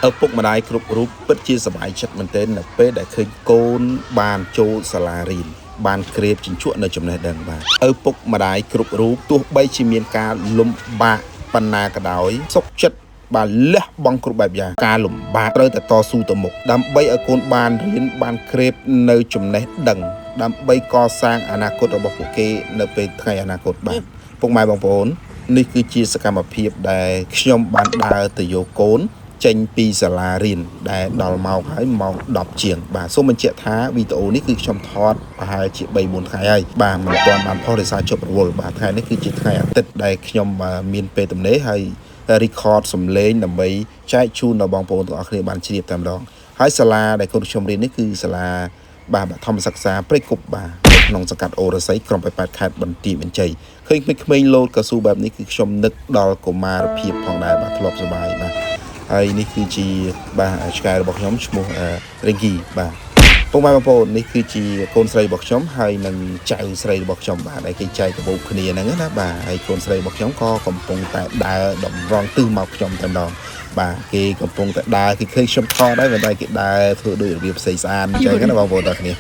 ឪពុកម្ដាយគ្រប់រូបពិតជាសប្បាយចិត្តមែនទែននៅពេលដែលឃើញកូនបានចូលសាលារៀនបានក្រេបជញ្ជក់នៅចំណេះដឹងបាទឪពុកម្ដាយគ្រប់រូបទោះបីជាមានការលំបាកប៉ុណ្ណាក៏ដោយសុខចិត្ត បាទលះបង់គ្រប់បែបយ៉ាងការលំបាកត្រូវតែតស៊ូទៅមុខដើម្បីឲ្យកូនបានរៀនបានក្រេបនៅចំណេះដឹងដើម្បីកសាងអនាគតរបស់ពួកគេនៅពេលថ្ងៃអនាគតបាទពុកម៉ែបងប្អូននេះគឺជាសកម្មភាពដែលខ្ញុំបានដើរទៅយកកូនចេញពីសាលារៀនដែលដល់ម៉ោងហើយម៉ោង10ជាងបាទសូមបញ្ជាក់ថាវីដេអូនេះគឺខ្ញុំថតប្រហែលជា3 4ថ្ងៃហើយបាទមិនទាន់បានផុសដោយសារជប់រវល់បាទថ្ងៃនេះគឺជាថ្ងៃអាទិត្យដែលខ្ញុំមានពេលទំនេរហើយ record សំឡេងដើម្បីចែកជូនដល់បងប្អូនទាំងអស់គ្នាបានជ្រាបតែម្ដងហើយសាលាដែលកូនខ្ញុំរៀននេះគឺសាលាបាទបឋមសិក្សាព្រៃគប់បាទនៅក្នុងសង្កាត់អូរស័យក្រុងប៉ោយប៉ែតខេត្តបន្ទាយមានជ័យឃើញក្មេងៗលោតកៅស៊ូបែបនេះគឺខ្ញុំនឹកដល់កុមារភាពផងដែរបាទធ្លាប់សប្បាយបាទហើយនេះគឺជាបាទឆ្កែរបស់ខ្ញុំឈ្មោះរិងគីបាទ ពុកម៉ែបងប្អូននេះគឺជាកូនស្រីរបស់ខ្ញុំហើយនិងចៅស្រីរបស់ខ្ញុំបាទដែលគេចែកកាបូបគ្នាហ្នឹងណាបាទហើយកូនស្រីរបស់ខ្ញុំក៏កំពុងតែដើរតម្រង់ទិសមកខ្ញុំតែម្ដងបាទគេកំពុងតែដើរគេឃើញខ្ញុំថតដែរប៉ុន្តែគេដើរធ្វើដូចរបៀបផ្សេងស្អាតអញ្ចឹងណាបងប្អូនទាំងគ្នា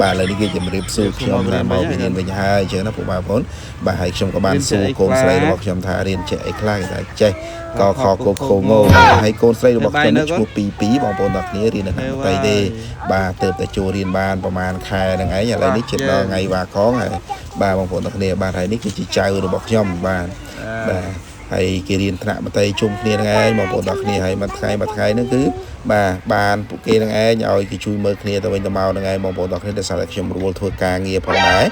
បាទឥឡូវនេះគេជម្រាបសួរខ្ញុំថាមកពីរៀនវិញហើយអញ្ចឹងណាពុកម៉ែបងប្អូនបាទហើយខ្ញុំក៏បានសួរកូនស្រីរបស់ខ្ញុំថារៀនចេះអីខ្លះគេថាចេះកខកខងបាទហើយកូនស្រីរបស់ខ្ញុំនេះឈ្មោះពីពីបងប្អូនទាំងគ្នារៀននៅក្នុងមតីទេ បាទទៅតែចូលរៀនបានប្រហែលខែហ្នឹងឯងឥឡូវនេះជិតដល់ថ្ងៃវ៉ាកងហើយបាទបងប្អូនទាំងគ្នាបាទហើយនេះគឺជាចៅរបស់ខ្ញុំបាទបាទហើយគេរៀនថ្នាក់មតីជុំគ្នាហ្នឹងឯងបងប្អូនទាំងគ្នាហើយមួយថ្ងៃមួយថ្ងៃហ្នឹងគឺបាទបានពួកគេហ្នឹងឯងឲ្យគេជួយមើលគ្នាទៅវិញទៅមកហ្នឹងឯងបងប្អូនទាំងគ្នាដោយសារតែខ្ញុំរវល់ធ្វើការងារផងដែរ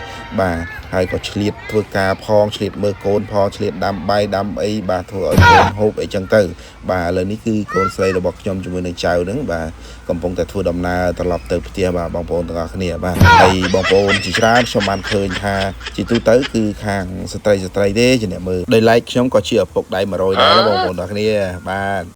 បាទហើយក៏ឆ្លៀតធ្វើការផងឆ្លៀតមើលកូនផងឆ្លៀតដាំបាយដាំអីបាទធ្វើឲ្យកូនហូបអីចឹងទៅបាទឥឡូវនេះគឺកូនស្រីរបស់ខ្ញុំជាមួយនឹងចៅហ្នឹងបាទ កំពុងតែធ្វើដំណើរត្រឡប់ទៅផ្ទះបាទបងប្អូនទាំងអស់គ្នាបាទហើយបងប្អូនជាច្រើនខ្ញុំបានឃើញថាជាទូទៅគឺខាងស្ត្រីស្ត្រីទេជាអ្នកមើលដោយឡែកខ្ញុំក៏ជាឪពុកដៃ100ដែរបងប្អូនទាំងអស់គ្នាបាទ។